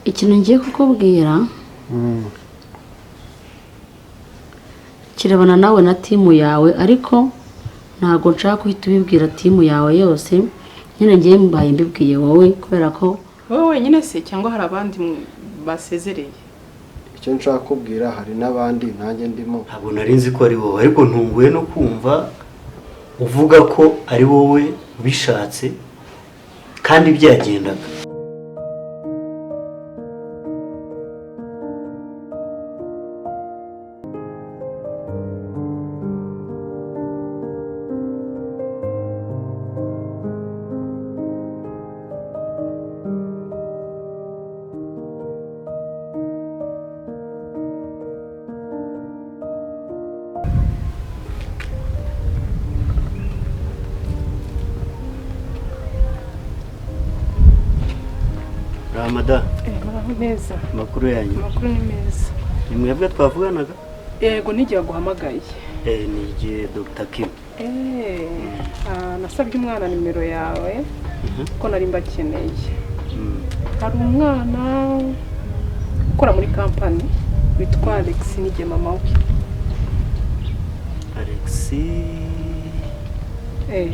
Ikintu ngiye kukubwira kirebana nawe na team yawe, ariko ntabwo nshaka guhita ubibwira team yawe yose. Nyine ngiye mbaye mbibwiye wowe kubera ko Wowe wenyine se, cyangwa hari abandi basezereye? Icyo nshaka kubwira, hari n'abandi, nanjye ndimo. Ntabwo nari nzi ko ari wowe, ariko ntunguwe no kumva uvuga ko ari wowe ubishatse kandi byagendaga. Ramada. Muraho neza. Amakuru yanyu? Amakuru ni meza. Ni mwebwe twavuganaga? Yego, n'igihe aguhamagaye. Ni igihe Dr. Kim. Nasabye umwana nimero yawe ko nari mbakeneye. Hari umwana ukora muri kampani witwa Alex, n'igihe mama we. Alex?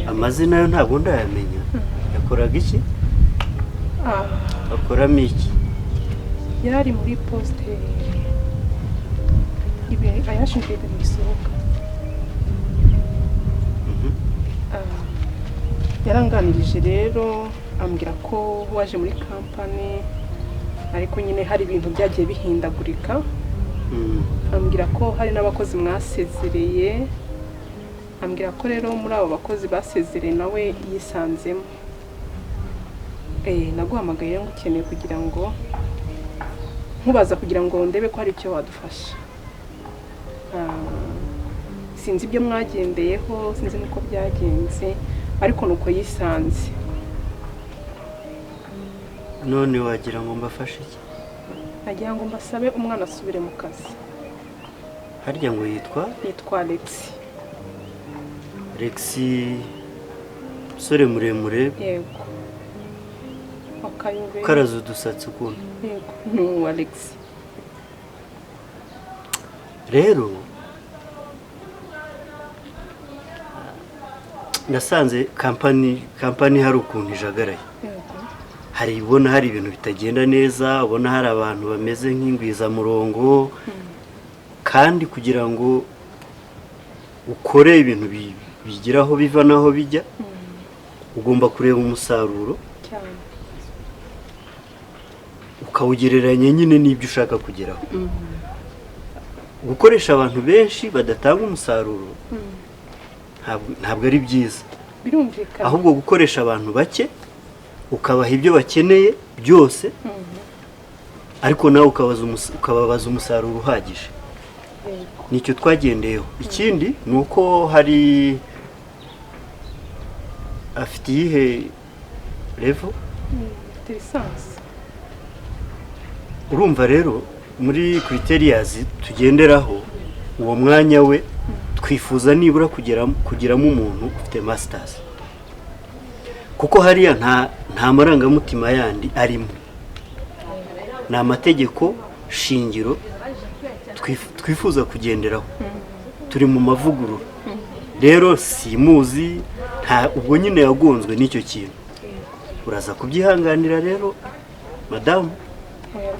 Amazina yo ntabwo ndayamenya. Yakoraga iki? Akoramo iki? Yari muri poste ibe ayashinzwe ibintu bisohoka. Yaranganirije rero, ambwira ko waje muri kampani, ariko nyine hari ibintu byagiye bihindagurika. Ambwira ko hari n'abakozi mwasezereye, ambwira ko rero muri abo bakozi basezereye nawe yisanzemo. Naguhamagaye ngo ukeneye kugira ngo nkubaza, kugira ngo ndebe ko hari icyo wadufasha. Sinzi ibyo mwagendeyeho, sinzi n'uko byagenze, ariko nuko yisanze. None wagira ngo mbafashe iki? Nagira ngo mbasabe umwana asubire mu kazi. Harya ngo yitwa? Yitwa Alex. Alex, umusore muremure? Yego. Akayobe. Ukaraze udusatsi ukuntu. Yego, ni Alex. Rero nasanze kampani hari ukuntu ijagaraye. Hari ubona hari ibintu bitagenda neza, ubona hari abantu bameze nk'ingwizamurongo, kandi kugira ngo ukore ibintu bigira aho biva n'aho bijya, ugomba kureba umusaruro ukawugereranya nyine n'ibyo ushaka kugeraho. Gukoresha abantu benshi badatanga umusaruro ntabwo ari byiza. Birumvikana. Ahubwo gukoresha abantu bake ukabaha ibyo bakeneye byose, ariko nawe ukababaza umusaruro uhagije. Nicyo twagendeyeho. Ikindi ni uko hari afite iyihe level? Afite lisansi. Urumva rero muri criterias tugenderaho, uwo mwanya we twifuza nibura kugiramo umuntu ufite masters, kuko hariya nta marangamutima yandi arimo, ni amategeko shingiro twifuza kugenderaho. Turi mu mavugurura rero, simuzi nta ubwo nyine yagonzwe n'icyo kintu. Uraza kubyihanganira rero madamu,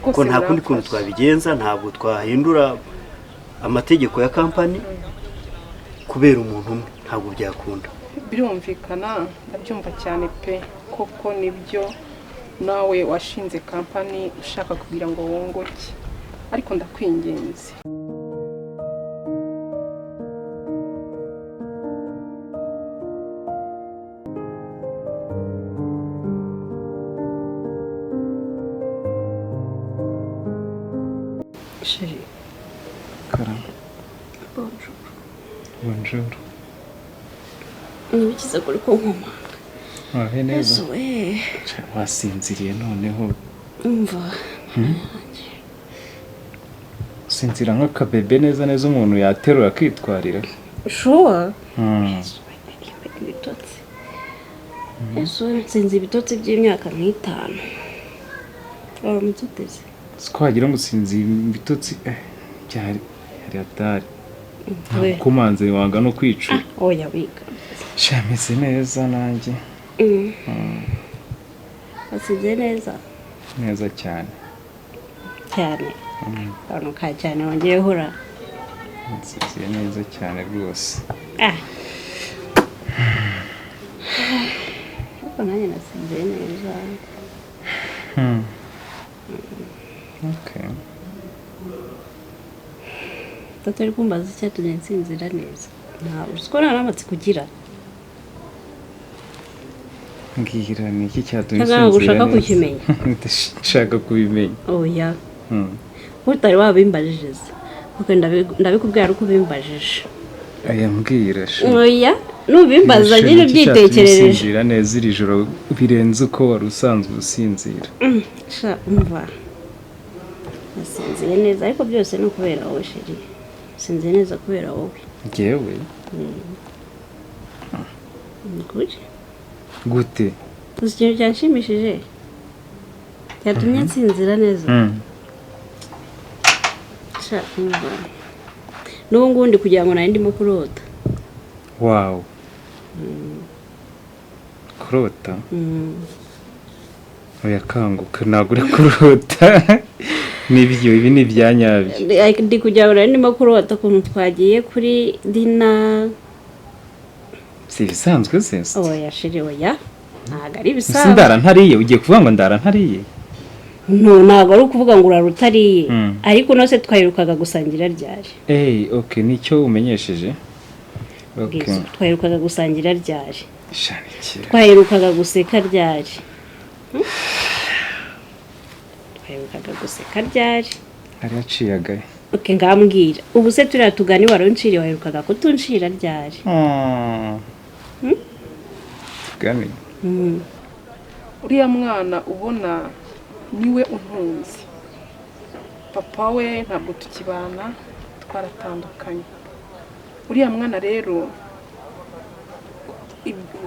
kuko nta kundi kuntu twabigenza, ntabwo twahindura amategeko ya kampani kubera umuntu umwe, ntabwo byakunda. Birumvikana, ndabyumva cyane pe, koko nibyo, nawe washinze kampani ushaka kugira ngo wunguke, ariko ndakwinginze. Chérie. Karame. Bonjour. Bonjour. Nibikiza kuri kunkoma. Wahe neza. Yesu we. Wasinziriye noneho. Umva. Usinzira nk'akabebe neza neza, umuntu yaterura akitwarira. Sure. Yesu we, ibitotsi. Yesu we, nsinzi ibitotsi by'imyaka nk'itanu. Waramutse uteze. Siko wagira ngo usinzi ibitotsi, byari hari atari. We. Kumanze wanga no kwicura. Oya wiga. Sha meze neza nanjye. Wasinze neza? Neza cyane. Cyane. Akantu ka cyane wongeye hura. Nsinziye neza cyane rwose. Ariko nanjye nasinziye neza. Okay. Tata uri kumbaza icyatumye nsinzira neza. Nta uzi ko nta n'amatsiko ugira. Mbwira ni iki cyatumye Cyangwa ntabwo usinzira ushaka neza? kukimenya? Ndashaka kubimenya. Oya. Utari wabimbajije se. Okay, ndabikubwira ariko ubimbajije. Aya mbwira sha. Oya, nubimbaza nyine Ni iki cyatumye ubyitekerereje. usinzira neza iri joro birenze uko wari usanzwe usinzira? Sha umva. Nasinziye neza ariko byose ni ukubera wowe chérie. Sinziye neza kubera wowe. Njyewe? Ni ukuri. Gute? Uzi ikintu cyanshimishije? Cyatumye nsinzira neza. Sha umva. N'ubu ngubu ndi kugira ngo nari ndimo kurota. Wow. Kurota? Oya kanguka, ntabwo uri kurota. Nibyo, ibi ni ibyanyabyo. Ndi kugira ngo nari ndimo kurota ukuntu twagiye kuri dinner. Si ibisanzwe se? Oya chérie, oya. Ntabwo ari Ese ibisanzwe. ndara ntariye? Ugiye kuvuga ngo ndara ntariye? No, ntabwo ari ukuvuga ngo urara utariye. Ariko no se twaherukaga gusangira ryari? Okay, nicyo umenyesheje? Okay. Bwiza, twaherukaga gusangira ryari? Sha ni kera. Twaherukaga guseka ryari? Twaherukaga guseka ryari? Hari haciye agahe. Okay, ngambwira. Ubu se turiya tugani warunciriye waherukaga kutuncira ryari? Tugani. Uriya mwana ubona niwe untunze. Papa we ntabwo tukibana, twaratandukanye. Uriya mwana rero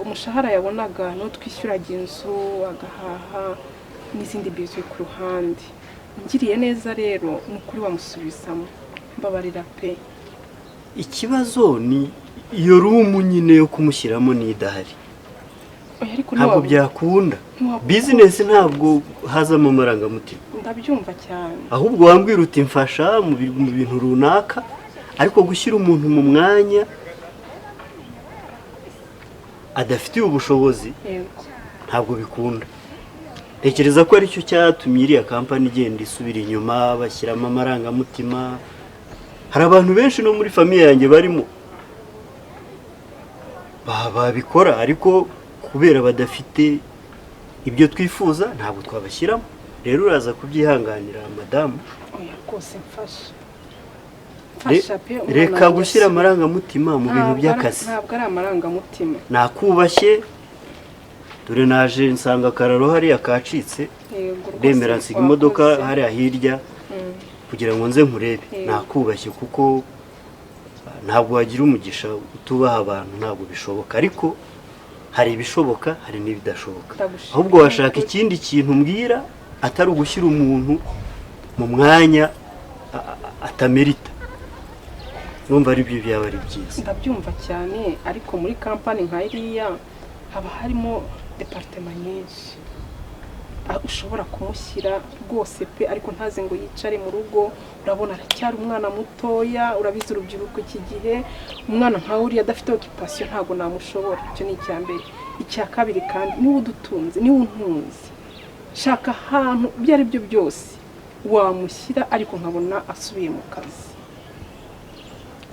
umushahara yabonaga niwo twishyuraga inzu, agahaha n'izindi bizwi ku ruhande. Ungiriye neza rero ni ukuri wamusubizamo, mbabarira pe. Ikibazo ni iyo room nyine yo kumushyiramo n'idahari. Oya, ariko Ntabwo byakunda. Business ntabwo hazamo amarangamutima. Ndabyumva cyane. Ahubwo wambwira uti mfasha mu bintu runaka, ariko gushyira umuntu mu mwanya adafitiye ubushobozi ntabwo bikunda. Ntekereza ko aricyo cyatumye iriya kampani igenda isubira inyuma, bashyiramo amarangamutima. Hari abantu benshi no muri famille yanjye barimo babikora, ariko kubera badafite ibyo twifuza ntabwo twabashyiramo. Rero uraza kubyihanganira madamu. Oya rwose mfasha. Mfasha pe. Reka gushyira amarangamutima mu bintu by'akazi. Ntabwo ari amarangamutima. Nakubashye, dore naje nsanga akararo hariya kacitse, ndemera nsiga imodoka hariya hirya kugira ngo nze nkurebe. Nakubashye kuko ntabwo wagira umugisha utubaha abantu, ntabwo bishoboka. Ariko hari ibishoboka, hari n'ibidashoboka. Ahubwo washaka ikindi kintu mbwira atari ugushyira umuntu mu mwanya atamerita. Numva ari byo byaba ari byiza. Ndabyumva cyane, ariko muri kampani nka iriya haba harimo departement nyinshi ushobora kumushyira rwose pe, ariko ntaze ngo yicare mu rugo. Urabona aracyari umwana mutoya, urabizi urubyiruko iki gihe, umwana nka uriya adafite occupation ntabwo namushobora. Icyo ni icya mbere. Icya kabiri kandi niwe udutunze, niwe untunze. Shaka ahantu ibyo ari byo byose wamushyira, ariko nkabona asubiye mu kazi.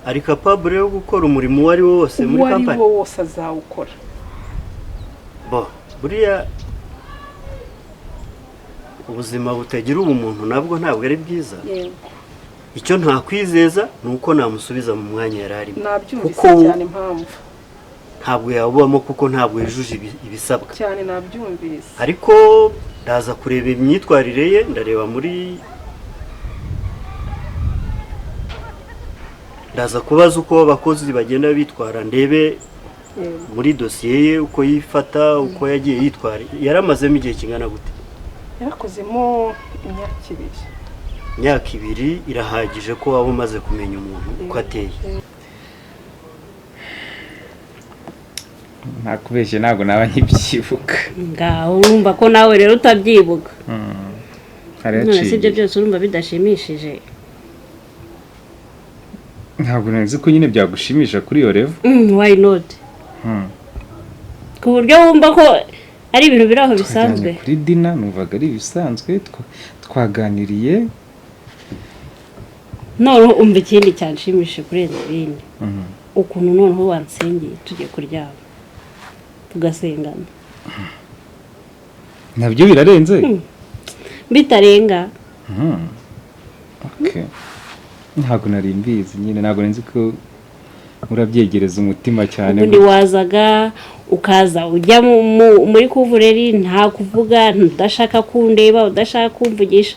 Ari capable yo gukora umurimo uwo ari wo wose muri kampani? Uwo ari wo wose azawukora. Bo, buriya ubuzima butagira ubumuntu nabwo ntabwo ari bwiza. Icyo ntakwizeza ni uko namusubiza mu mwanya yari arimo. Nabyumvise cyane impamvu. Ntabwo yabubamo kuko ntabwo yujuje ibisabwa. Cyane nabyumvise. Ariko ndaza kureba imyitwarire ye, ndareba muri ndaza kubaza uko abakozi bagenda bitwara, ndebe muri dosiye ye uko yifata, uko yagiye yitwara. Yaramazemo igihe kingana gute? Yarakozemo Imyaka 2. Imyaka 2 irahagije ko waba umaze kumenya umuntu uko ateye. Ntakubeshye ntabwo naba nkibyibuka. Ngaho urumva ko nawe rero utabyibuka. None si ibyo byose urumva bidashimishije? Ntabwo nzi ko nyine byagushimisha kuri iyo level. Why not? Ku buryo wumva ko ari ibintu biri aho bisanzwe. Kuri dina numvaga ari ibisanzwe, twaganiriye. Noneho umva ikindi cyanshimishije kurenza ibindi. Ukuntu noneho wansengeye tugiye kuryama tugasengana. Nabyo birarenze? Bitarenga. Okay. Ntabwo nari mbizi nyine, ntabwo nzi ko urabyegereza umutima cyane. Ubundi wazaga ukaza ujya muri kuvureri nta kuvuga, udashaka kundeba, udashaka kumvugisha,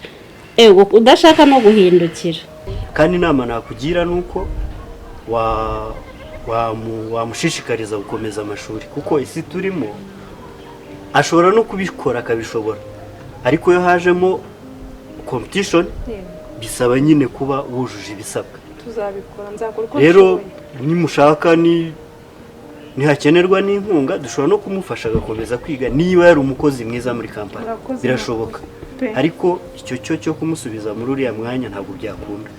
ego udashaka no guhindukira. Kandi inama nakugira nuko wamushishikariza gukomeza amashuri, kuko isi turimo ashobora no kubikora akabishobora, ariko iyo hajemo competition bisaba nyine kuba wujuje ibisabwa. Tuzabikora, nzakora uko rero nimushaka nihakenerwa n'inkunga dushobora no kumufasha agakomeza kwiga niba yari umukozi mwiza muri kampani, birashoboka. Ariko icyo cyo kumusubiza muri uriya mwanya ntabwo byakunda.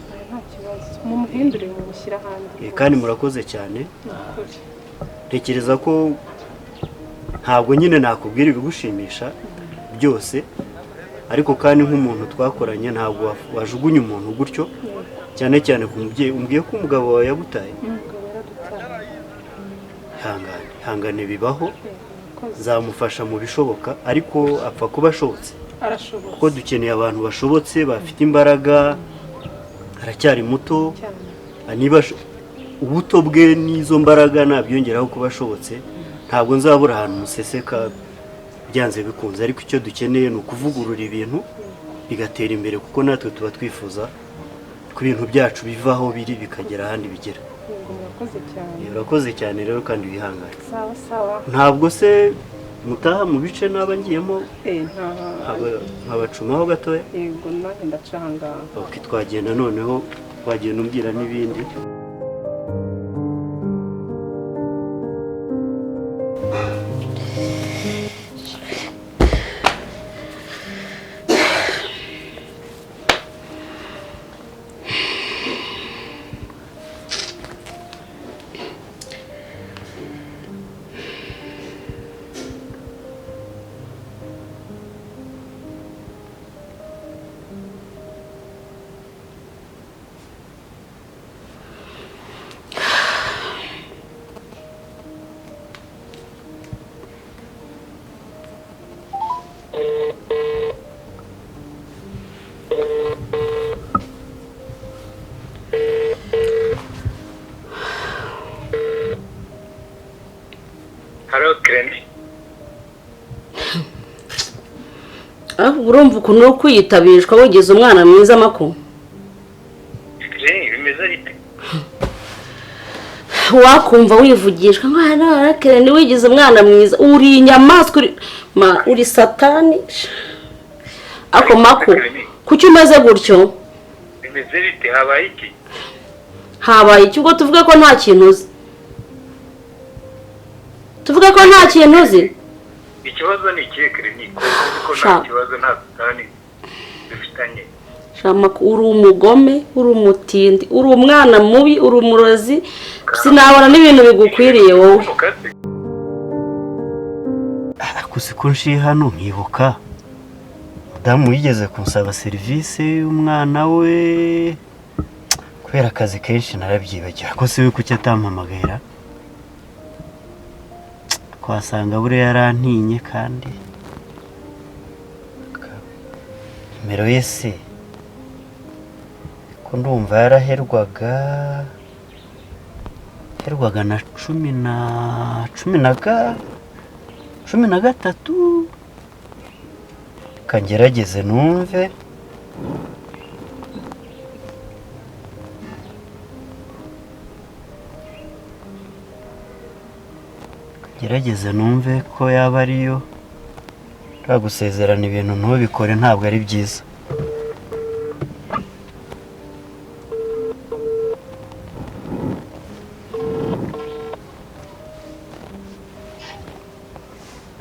Mumuhindure mumushyira ahandi. Kandi murakoze cyane. Tekereza ko ntabwo nyine nakubwira ibigushimisha byose, ariko kandi nk'umuntu twakoranye ntabwo wajugunya umuntu gutyo, cyane cyane ku mubyeyi. Umbwiye ko umugabo wawe yagutaye. Ihangane, ihangane bibaho, nzamufasha mu bishoboka, ariko apfa kuba ashobotse, kuko dukeneye abantu bashobotse bafite imbaraga. Aracyari muto, niba ubuto bwe n'izo mbaraga nabyongeraho kuba ashobotse, ntabwo nzabura ahantu museseka byanze bikunze. Ariko icyo dukeneye ni ukuvugurura ibintu bigatera imbere, kuko natwe tuba twifuza ku bintu byacu bivaho biri bikagera ahandi bigera. Urakoze cyane rero kandi wihangane. Sawa sawa. Ntabwo se mutaha mu bice naba ngiyemo nkabacumaho gatoya? Yego nanjye ndacanga. Okay, twagenda noneho wagenda umbwira n'ibindi. Urumva ukuntu no kwiyitabishwa wigeze umwana mwiza mako? Wakumva wivugishwa ngo wigeze umwana mwiza, uri inyamaswa, uri satani. Ako mako kuki umeze gutyo? Habaye iki? Ubwo tuvuge ko nta kintu uzi? Tuvuge ko nta kintu uzi? Ikibazo ni ikihe Kereni? Ko nta kibazo, nta satani dufitanye. Shamako uri umugome, uri umutindi, uri umwana mubi, uri umurozi, sinabona n'ibintu bigukwiriye wowe. Akuze ko nshi hano nkibuka mudamu yigeze kunsaba serivisi y'umwana we, kubera akazi kenshi narabyibagira. Ko se we kuki atampamagara? Twasanga buriya yarantinye kandi nimero ye se ko ndumva yaraherwaga na 13. Kangerageze numve. Gerageze numve ko yaba ariyo. Gusezerana ibintu ntubikore ntabwo ari byiza.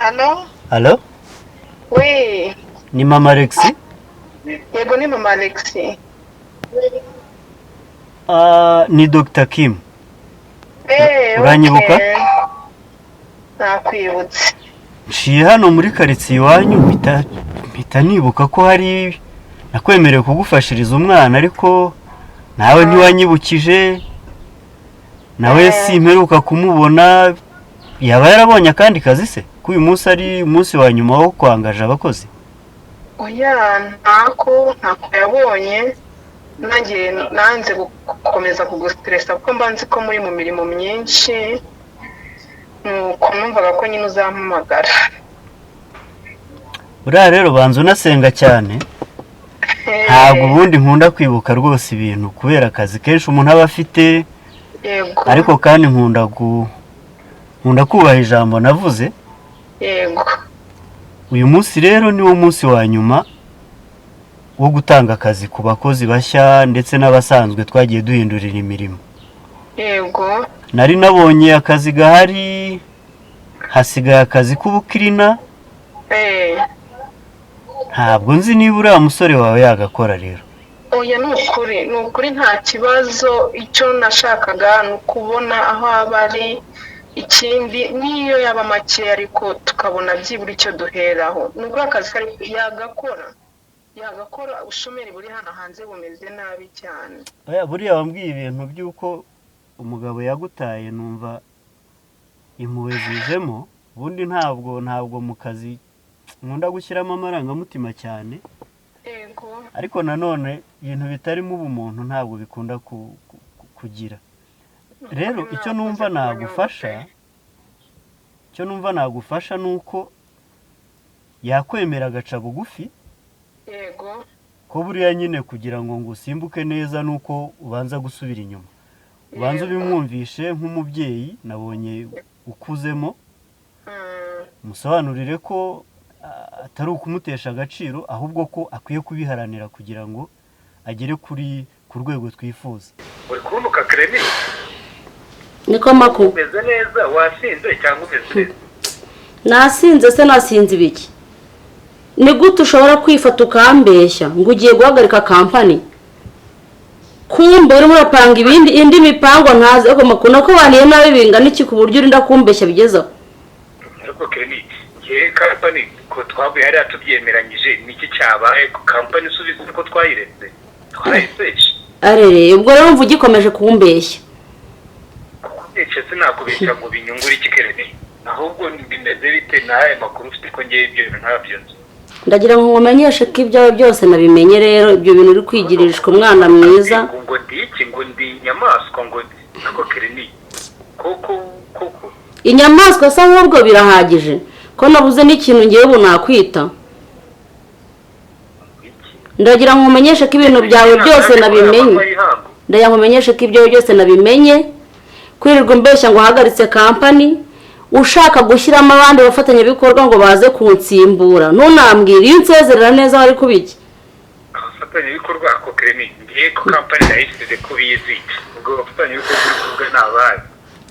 Halo? Halo? We, Ni mama Alexi? Yego ni mama Alexi. Ni Dr. Kim. Uranyibuka? Okay. Nakwibutse. Nshiye hano muri karitsiye iwanyu mpita nibuka ko hari nakwemerewe kugufashiriza umwana, ariko nawe ntiwanyibukije, nawe simperuka kumubona. Yaba yarabonye akandi kazi se? Ko uyu munsi ari umunsi wa nyuma wo kwangaje abakozi? Oya, ntako yabonye. Nanjye nanze gukomeza kugustressa kuko mba nzi ko muri mu mirimo myinshi, nuko numvaga ko nyine uzampamagara. Buriya rero banza unasenga cyane. Ntabwo ubundi nkunda kwibuka rwose ibintu kubera akazi kenshi umuntu aba afite. Yego. Ariko kandi nkunda kubaha ijambo navuze. Yego. Uyu munsi rero niwo munsi wa nyuma wo gutanga akazi ku bakozi bashya ndetse n'abasanzwe twagiye duhindurira imirimo. Yego. Nari nabonye akazi gahari, hasigaye akazi k'ubukirina. Ntabwo nzi niba uriya musore wawe yagakora rero. Oya, ni ukuri nta kibazo. Icyo nashakaga ni ukubona aho aba ari, ikindi niyo yaba make ariko tukabona byibura icyo duheraho. Ni ukuri akazi kari yagakora, ubushomeri buri hano hanze bumeze nabi cyane. Oya, buriya wambwiye ibintu by'uko umugabo yagutaye numva impuhwe zijemo. Ubundi ntabwo mu kazi nkunda gushyiramo amarangamutima cyane. Yego. Ariko nanone ibintu bitarimo ubumuntu ntabwo bikunda kugira. Rero icyo numva nagufasha nuko yakwemera agaca bugufi. Yego. Ko buriya nyine kugira ngo ngusimbuke neza nuko ubanza gusubira inyuma, ubanza ubimwumvishe nk'umubyeyi nabonye ukuzemo, musobanurire ko atari ukumutesha agaciro, ahubwo ko akwiye kubiharanira kugira ngo agere ku rwego twifuza. Uri kunuka Kremi? Niko Mako. Umeze neza, wasinze cyangwa umeze neza? Nasinze se nasinze ibiki? Ni gute ushobora kwifata ukambeshya ngo ugiye guhagarika kampani? Kumbe urimo urapanga ibindi indi mipango ntazi. Ariko Mako, nakubaniye nabi bingana iki ku buryo urinda kumbeshya bigezaho? Ariko Kremi, ngiye kampani ko twavuye hariya tubyemeranyije, niki cyabaye ku kampani isubiza ko twayiretse? Twarayiseje. Arere, ubwo rero mvu ugikomeje kumbeshya. Kukubeshya sinakubeshya ngo binyungure iki Kremi? Ahubwo bimeze bite naye makuru ufite ko ngiye ibyo bintu ntabyo nzi? Ndagira ngo nkumenyeshe ko ibyawe byose nabimenye. Rero ibyo bintu uri kwigirishwa umwana mwiza. Ngo ndi iki? Ngo ndi inyamaswa? Ngo nako Kremi koko koko inyamaswa se ahubwo birahagije ko nabuze n'ikintu ngiye ubu nakwita. Ndagira ngo nkumenyeshe ko ibintu byawe byose nabimenye. Ndagira ngo nkumenyeshe ko ibyawe byose nabimenye. Kwirirwa umbeshya ngo uhagaritse kampani, ushaka gushyiramo abandi bafatanyabikorwa ngo baze kunsimbura, ntunambwira iyo unsezerera neza wari kubiki? Abafatanyabikorwa ako Kremi, ngiye ko kampani nayisize kubizi, ubwo abafatanyabikorwa uri kuvuga ni abahe?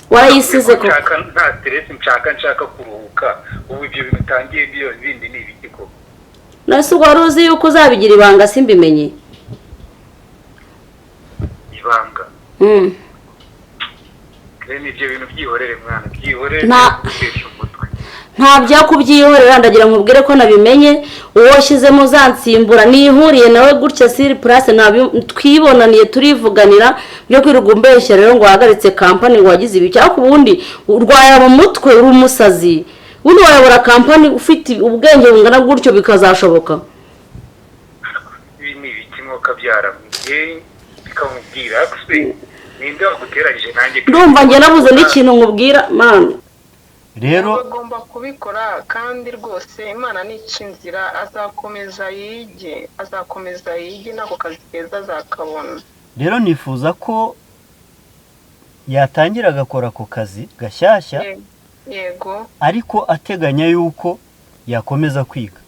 Warayisize ko nta stress nshaka kuruhuka. Ubu ibyo bintu utangiye byo bindi ni ibiki koko? Nase ubwo wari uzi yuko uzabigira ibanga simbimenye? Ibanga? Kremi, ibyo bintu byihorere mwana, byihorere. Nta byakubyihorera, ndagira nkubwire ko nabimenye. Uwo washyizemo uzansimbura nihuriye nawe gutya siri place, twibonaniye turivuganira byo kwirirwa umbeshya rero ngo wahagaritse kampani ngo wagize ibiki. Ariko ubundi urwara mu mutwe, uri umusazi. Ubundi wayobora kampani ufite ubwenge bungana gutyo bikazashoboka? Ibi ni ibiki mwuka byara bikamubwira ninde waguteranyije nanjye? Ndumva njye nabuze n'ikintu nkubwira mana. Rero agomba kubikora kandi rwose Imana nica inzira, azakomeza yige nako kazi keza azakabona. Rero nifuza ko yatangira agakora ako kazi gashyashya. Yego. Ariko ateganya yuko yakomeza kwiga.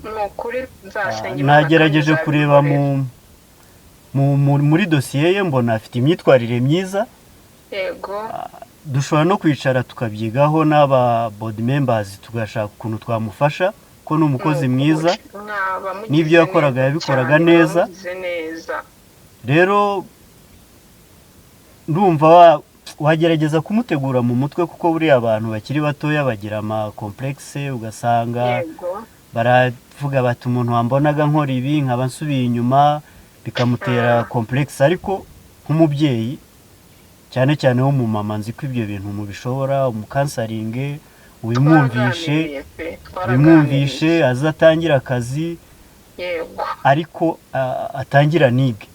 Nukuri nzasenga Imana. Nagerageje kureba muri dosiye ye mbona afite imyitwarire myiza. Yego. Dushobora no kwicara tukabyigaho n'aba board members, tugashaka ukuntu twamufasha, ko ni umukozi mwiza. Mwaba mugize N'ibyo yakoraga neza yabikoraga cyane, neza. mwaba mugize neza. Rero ndumva wagerageza kumutegura mu mutwe, kuko buriya abantu bakiri batoya bagira ama complexe, ugasanga baravuga bati: "Umuntu wambonaga nkora ibi, nkaba nsubiye inyuma," bikamutera complexe. Ariko nk'umubyeyi, cyane cyane w'umumama, nzi ko ibyo bintu mubishobora. Umucounselinge, ubimwumvishe. Twaraganiriye pe, Ubimwumvishe, twaraganiriye. azatangira akazi. Ariko atangira nige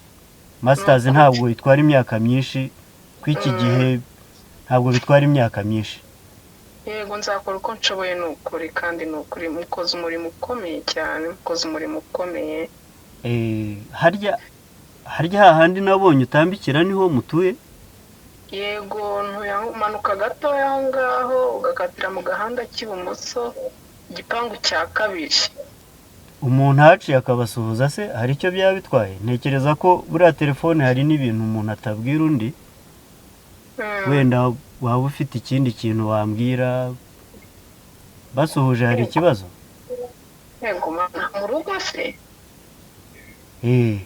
masters. Ntabwo itwara imyaka myinshi ku iki gihe, ntabwo bitwara imyaka myinshi. Yego, nzakora uko nshoboye, ni ukuri, kandi ni ukuri mukoze umurimo ukomeye cyane, mukoze umurimo ukomeye. Harya hahandi nabonye utambikira niho mutuye? Yego, ntumanuka gatoya aho ngaho, ugakatira mu gahanda k'ibumoso, igipangu cya kabiri. Umuntu ahaciye akabasuhuza se, hari icyo byaba bitwaye? Ntekereza ko buriya telefone hari n'ibintu umuntu atabwira undi. Wenda waba ufite ikindi kintu wambwira, basuhuje hari ikibazo? Yego mana, mu rugo se? Eh.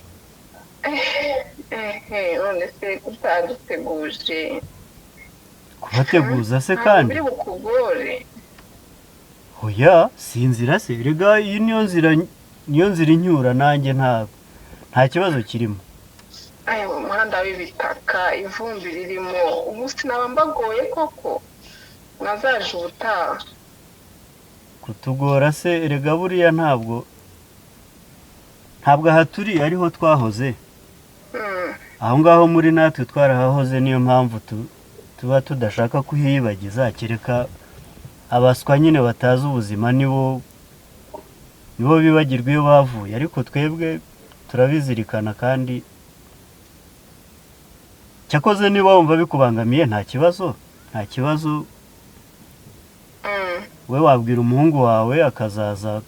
Ehe, none se utaduteguje? Kubateguza se Ntabwo kandi? biri bukugore? Oya, si inzira se rega, iyi niyo nzira, niyo nzira inyura nanjye, nta kibazo kirimo. Aya, mu muhanda w'ibitaka, ivumbi ririmo, ubu sinaba mbagoye koko? Mwazaje ubutaha. Kutugora se erega, buriya ntabwo aha turi ariho twahoze. Aho ngaho muri natwe twarahahoze, niyo mpamvu tuba tudashaka kuhiyibagiza, kereka abaswa nyine batazi ubuzima, nibo bibagirwa iyo bavuye, ariko twebwe turabizirikana. Kandi cyakoze niba wumva bikubangamiye, nta kibazo, nta kibazo. We wabwira umuhungu wawe akazaza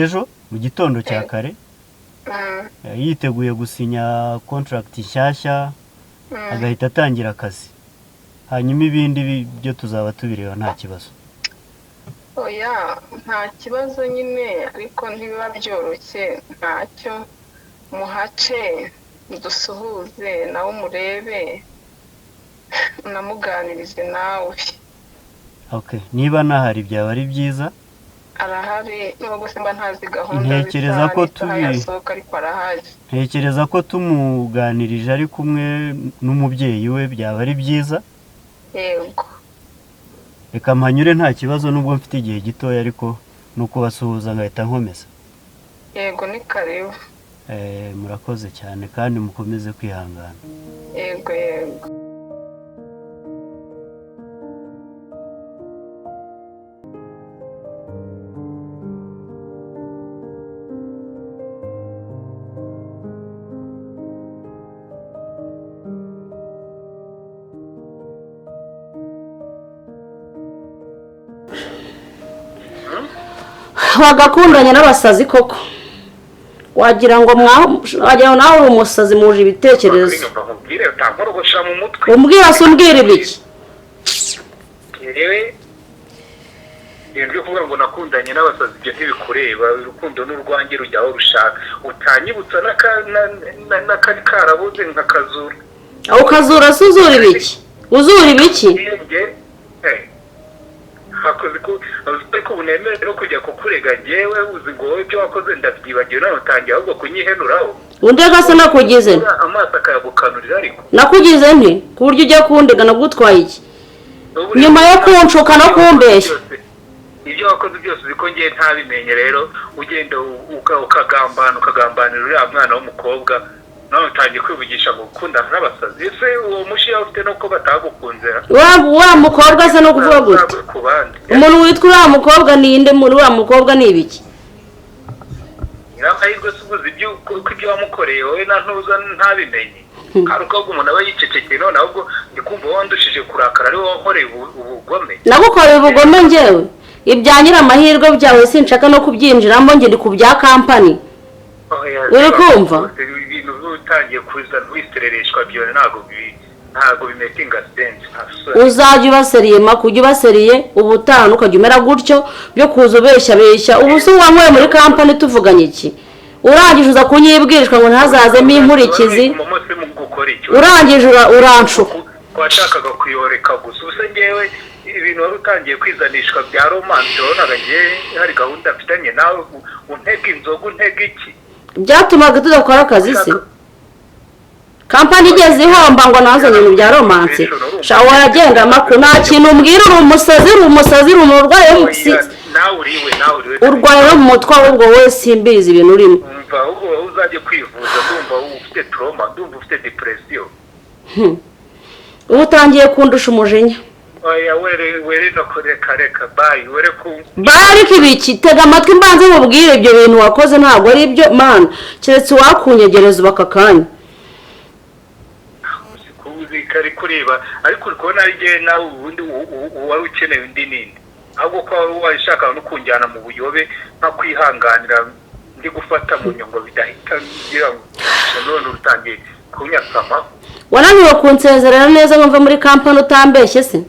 ejo mu gitondo cya kare, yiteguye gusinya contract nshyashya, agahita atangira akazi, hanyuma ibindi byo tuzaba tubireba, nta kibazo. Oya, nta kibazo nyine, ariko ntibiba byoroshye. Ntacyo, muhace dusuhuze nawe, umurebe, unamuganirize nawe. Okay, niba nahari byaba ari byiza. Arahari, nubwo se mba ntazi gahunda Ntekereza z'isaha ko n'isaha yasohoka, ariko arahari. Ntekereza ko tumuganirije ari kumwe n'umubyeyi we byaba ari byiza. Reka mpanyure, nta kibazo, nubwo mfite igihe gitoya, ariko ni ukubasuhuza ngahita nkomeza. Yego, ni karibu. Murakoze cyane, kandi mukomeze kwihangana. Yego. Wagakundanye n'abasazi koko, wagira ngo wagira ngo nawe uri umusazi, muje ibitekerezo. Nyumva nkubwire, utankorogoshera mu mutwe. Umbwira se, umbwira ibiki? Yewe, ibintu byo kuvuga ngo nakundanye n'abasazi, ibyo ntibikureba. Urukundo n'urwanjye rujya aho rushaka. Utanyibutsa n'akari karabuze nkakazura. Aho ukazura se, uzura ibiki, uzura ibiki? Yebwe, hakoze ko ariko ubu nemerewe no kujya kukurega njyewe. Uzi ngo wowe ibyo wakoze ndabyibagiwe, none utangiye ahubwo kunyihenuraho. Undega se nakugize nte? Amaso akayagukanurira ariko. Nakugize nte ku buryo ujya kundega? Nagutwaye iki nyuma yo kunshuka no kumbeshya? Ibyo wakoze byose uzi ko ngiye ntabimenye. Rero ugenda ukagambana, ukagambanira uriya mwana w'umukobwa, none utangiye kwivugisha ngo gukundana n'abasazi. Ese uwo mushiya ufite nuko batagukunze? Wa mukobwa se no kuvuga gute? Uzagwe ku bandi. Umuntu witwa uriya mukobwa ni inde? Muri uriya mukobwa ni ibiki? Nyiramahirwe se, ubuze ibyo ko ibyo wamukoreye wowe na ntuza ntabimenye? Hari uko umuntu aba yicecekeye, none ahubwo ndi kumva wandushije kurakara, ari wowe wankoreye ubugome. Nagukoreye ubugome njyewe? Ibya nyiramahirwe byawe sinshaka no kubyinjiramo, njye ndi ku bya company. Oya, Uri kumva? Ibintu utangiye kuza wiserereshwa byo ntabwo Ntabwo bimakinga sense, nta soni. Uzajya ubaseriye mako, ujye ubaseriye ubutaha, ukajya umera gutyo byo kuza ubeshya beshya. Ubu se wanyweye muri kampani tuvuganye iki? Urangije uza kunyibwirishwa ngo ntazazemo inkurikizi. Umunsi mu gukora iki? Urangije uranshuka. Washakaga kuyoreka gusa. Ubu se ngewe ibintu wari utangiye kwizanishwa bya romance, wabonaga ngewe hari gahunda mfitanye nawe, untega inzoga, untega iki? Byatumaga tudakora akazi se? Kampani igeze ihomba ngo nazanye ibintu bya romance. Sha, waragenda mako, nta kintu umbwira. Uri umusazi, uri umusazi, uri umurwayi wo mu Oya, nawe uriwe, nawe uriwe. Urwaye no mu mutwe ahubwo wowe, simbizi ibintu urimo. Umva, ahubwo wowe uzajye kwivuza. Ndumva ufite trauma, ndumva ufite depression. Ubu utangiye kundusha umujinya. Oya, were were no kureka, reka, bye, were ku Bariko ibiki? Tega amatwi mbanze mubwire. Ibyo bintu wakoze ntabwo ari ibyo mana, keretse uwakunyegereza ubu aka kanya. Kuzi kari kureba, ariko uri kubona ari njyewe nawe. Ubundi wari ukeneye undi ninde? Ahubwo ko wari washaka no kunjyana mu buyobe, nka kwihanganira ndi gufata mu nyungo bidahita ngira ngo none utangiye kunyasama. Wananiwe kunsezerera neza ngo mve muri kampani utambeshye se?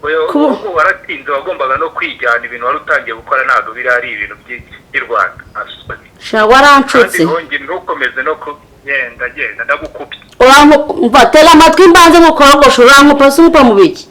Oya, ahubwo waratinze, wagombaga no kwijyana. Ibintu wari utangiye gukora ntabwo biri ari ibintu by'i Rwanda. Asoni. Sha, waranshutse. Kandi ntongere, ntukomeze no kugenda genda, ndagukubye. Urankupa? Tega amatwi mbanze ngukorogoshe. Urankupa se? Unkupa mu biki?